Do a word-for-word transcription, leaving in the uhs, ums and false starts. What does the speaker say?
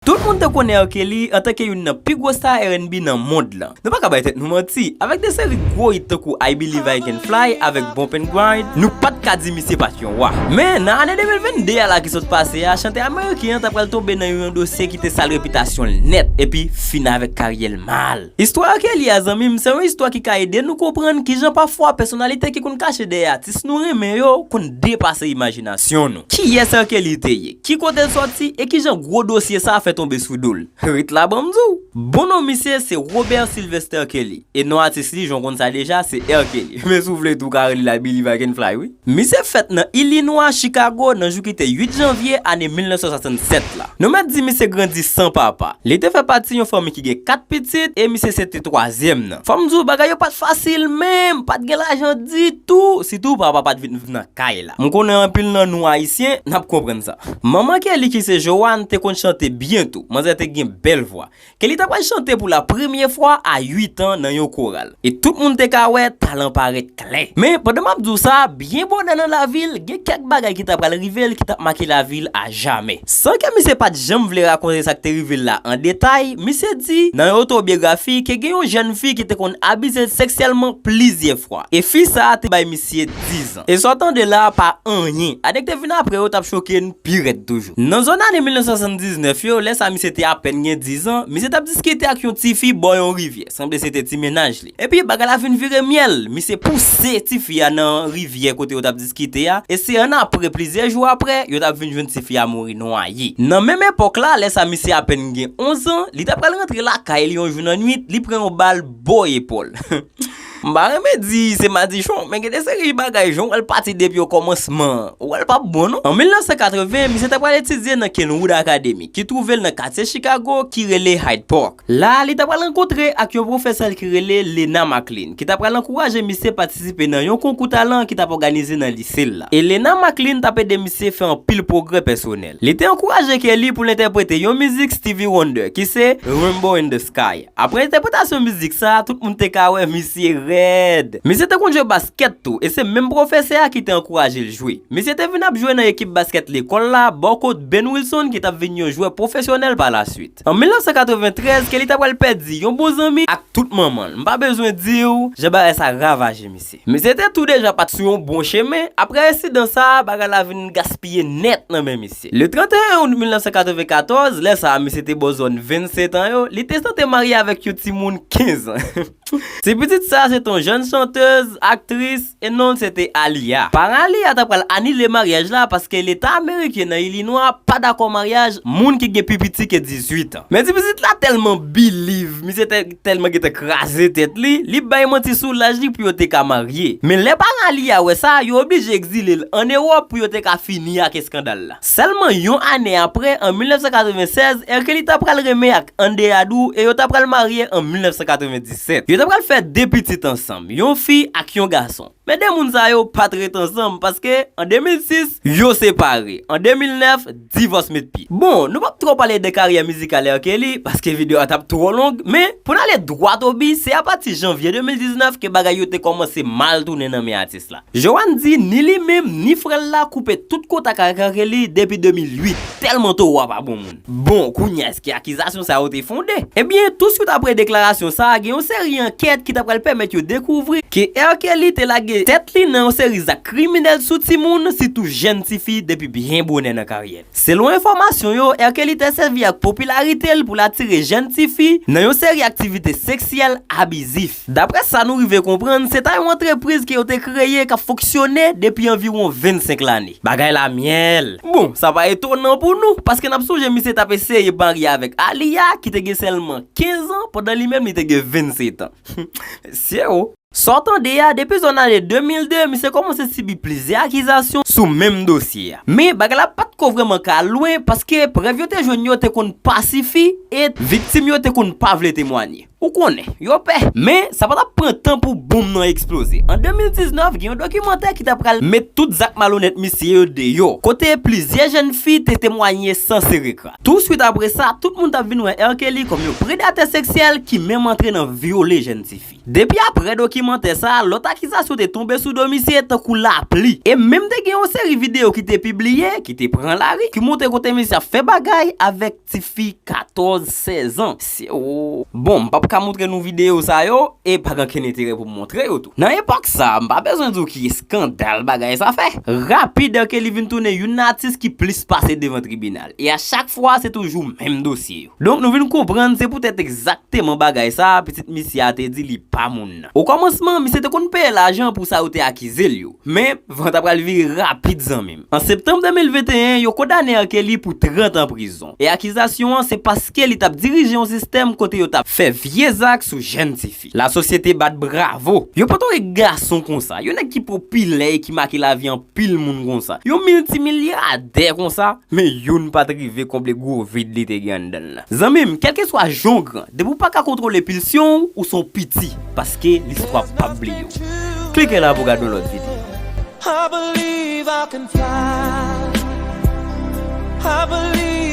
Tout moun te konnen R. Kelly antanke youn nan pi gwo star R and B nan mond lan. Nou pa ka bay tèt nou manti, avèk de seri gwo hit tankou I Believe I Can Fly avèk Bump and Grind, nou pa t ka di misye pa t yon wa. Men, nan ane de mil venn de a la ki sot pase a, chantè ameriken an ta pral tonbe nan yon dosye ki te sal repitasyon l nèt, epi fin avèk karyè l mal. Istwa R. Kelly a, zanmi m, se yon istwa ki ka ede nou konprann kijan pafwa pèsonalite ki konn kache dèyè atis nou renmen yo konn depase imajinasyon nou. Kiyès R. Kelly te ye? Ki kote l sòti? E kijan gwo dosye sa a fè tonbe sou do l? Ret la, ban m di w. Bon non misye se Robert Sylvester Kelly. E non atis li, jan w konn sa deja, se R. Kelly. Men si w vle tou, w ka rele l I Believe I Can Fly, wi. Misye fèt nan Illinois, Chicago, nan jou ki te uit janvye ane mil nèf san swasannsèt la. Nou mèt di misye grandi san papa. Li te fè pati yon fanmi ki gen kat pitit e misye se te twazyèm nan. Fò m di w, bagay yo pa t fasil menm, pa t gen lajan ditou, sitou papa pa t vin viv nan kay la. M konnen anpil nan nou Ayisyen, n ap konprann sa. Manman Kelly ki se Joanne te konn chante byen tou. Manzè te gen bèl vwa. Kelly ta pral chante pou la premyè fwa a uit an nan yon koral. E tout moun te ka wè talan parèt klè. Men, pandan m ap di w sa, byen bonè nan lavi l, gen kèk bagay ki ta pral rive l ki t ap make lavi l a jamè. San ke misye pa t janm vle rakonte sa k te rive l la an detay, misye di nan yon otobyografi ke gen yon jèn fi ki te konn abize l seksyèlman plizyè fwa. E fi sa a te bay misye diz an. E sa w tande la a pa anyen. Ane k te vin apre yo t ap choke n pi rèd toujou. Nan zòn ane mil nèf san swasanndiznèf yo, lè sa misye te apèn gen diz an, misye t ap diskite ak yon tifi bò yon rivyè. Sanble se te ti mennaj li. Epi bagay la vin vire myèl. Misye pouse tifi a nan rivyè kote yo t ap diskite a. E se annapre, plizyè jou apre, yo t ap vin jwenn tifi a mouri nwaye. Nan menm epòk la, lè sa misye apèn gen onz an, li t ap pral rantre lakay li yon jou nan nwit, li pran yon bal bò epòl. M pa renmen di se madichon, men gen de seri bagay, jan w wè l pati depi okòmansman, ou wè l p ap bon non. An mil nèf san katreven, misye t ap pral etidye nan Kenwood Academy, ki twouve l nan katye Chicago ki rele Hyde Park. La a, li t ap pral rankontre ak yon pwofesè l ki rele Lena McLean, ki t ap pral ankouraje misye patisipe nan yon konkou talan ki t ap òganize nan lise l la. E Lena McLean t ap ede misye fè anpil pwogrè pèsonèl. Li te ankouraje Kelly pou l entèprete yon mizik Stevie Wonder, ki se Rainbow in the Sky. Apre entèpretasyon mizik sa a, tout moun te ka wè misye rèd. Misye te konn jwe baskèt tou, e se menm pwofesè a ki te ankouraje l jwe. Misye te vin ap jwe nan ekip baskèt lekòl la, bò kot Ben Wilson ki t ap vin yon jwè pwofesyonèl pa laswit. An mil nèf san katreventrèz, Kelly ta pral pèdi yon bon zanmi ak tout manman l. M pa bezwen di w jan bagay sa ravaje misye. Misye te tou deja pa t sou yon bon chemen. Apre ensidan sa a, bagay la vin gaspiye nèt nan men misye. Le tranteyen out mil nèf san katrevenkatòz, lè sa a misye te bò zòn vennsentan yo, li te sante marye avèk yon timoun kenz an. Ti pitit sa a se te yon jèn chantèz, aktris, e non l se te Aaliyah. Paran Aaliyah ta pral anile maryaj la paske Leta ameriken nan Illinois pa dakò maryaj moun ki gen pi piti ke dizuit an. Men ti pitit la tèlman believe, misye te tèlman gentan kraze tèt li, li bay manti sou laj li pou yo te ka marye. Men lè paran Aaliyah wè sa, yo oblije egzile l ann Ewòp pou yo te ka fini ak eskandal la. Sèlman yon ane apre, an mil nèf san katrevennsèz, R. Kelly ta pral renmen ak Ann Deadoo e yo ta pral marye an mil nèf san katrevendisèt. Yo ta pral fè de pitit ansanm, yon fi ak yon gason. Men de moun sa yo pa t ret ansanm paske an de mil sis, yo separe. An de mil nèf, divòs met pye. Bon, nou p ap twò pale de karyè mizikal R. Kelly paske videyo a t ap twò long, men pou n ale dwat o bi, se apati janvye de mil diznèf ke bagay yo te kòmanse mal tounen nan men atis la. Joanne di ni li menm ni frè l la koupe tout kontak ak R. Kelly depi de mil uit, tèlman towo a pa bon moun. Bon, kounye a èske akizasyon sa yo te fonde? Ebyen, touswit apre deklarasyon sa a, gen yon seri ankèt ki ta pral pèmèt yo dekouvri ke R. Kelly te lage tèt li nan yon seri zak kriminèl sou timoun, sitou jèn tifi, depi byen bonè nan karyè l. Selon enfòmasyon yo, R. Kelly te sèvi ak popilarite l pou l atire jèn tifi nan yon seri aktivite seksyèl abizif. Daprè sa nou rive konprann, se ta yon antrepriz ke yo te kreye k ap fonksyone depi anviwon vennsenk lane. Bagay la myèl. Bon, sa pa etonan pou nou, paske n ap sonje misye t ap eseye marye avèk Aaliyah, ki te gen sèlman kenz an, pandan li menm li te gen vennsetan. Sye o. Sa w tande a, depi zòn ane de mil de, misye kòmanse sibi plizyè akizasyon sou menm dosye a. Men, bagay la pa t ko vrèman ka lwen, paske prèv yo te jwenn yo te konn pa sifi, e viktim yo te konn pa vle temwanye. Ou konnen, yo pè. Men, sa pa t ap pran tan pou bonm nan eksploze. An de mil diznèf, gen yon dokimantè ki ta pral met tout zak malonèt misye yo deyò, kote plizyè jèn fi te temwaye san sere kras. Touswit apre sa, tout moun t ap vin wè R. Kelly kòm yon predatè seksyèl ki menm antre nan vyole jèn tifi. Depi apre dokimantè sa a, lòt akizasyon te tonbe sou do misye tankou lapli. E menm te gen yon seri videyo ki te pibliye, ki te pran lari, ki montre kote misye ap fè bagay avèk tifi katòz, sèz an. Se, o. Bon, m p ap ka montre nou videyo sa yo, e pa gen okenn enterè pou m montre yo tou. Nan epòk sa a, m pa bezwen di w ki eskandal bagay sa fè. Rapid, R. Kelly vin tounen youn nan atis ki plis pase devan tribinal. E a chak fwa, se toujou menm dosye yo. Donk, nou vin konprann se poutèt egzakteman bagay sa a, pitit misye a te di li pa moun nan. Okòmansman, misye te konn peye lajan pou sa yo te akize l yo. Men, van t ap pral vire rapid, zanmi m. An septanm de mil venteyen, yo kondane R. Kelly pou trant an prizon. E akizasyon an, se paske li t ap dirije yon sistèm kote yo t ap fè vye zak sou jèn tifi. Lasosyete bat bravo. Yo pa t wè gason konsa. Yon nèg ki popilè e ki make lavi anpil moun konsa. Yon miltimilyadè konsa. Men youn pa t rive konble gwo vid li te gen anndan l lan. Zanmi m, kèlkeswa jan w gran, depi w pa ka kontwole pilsyon w, ou se yon piti, paske listwa p ap bliye w. Klike la pou w gade yon lòt videyo. I believe I can fly. I believe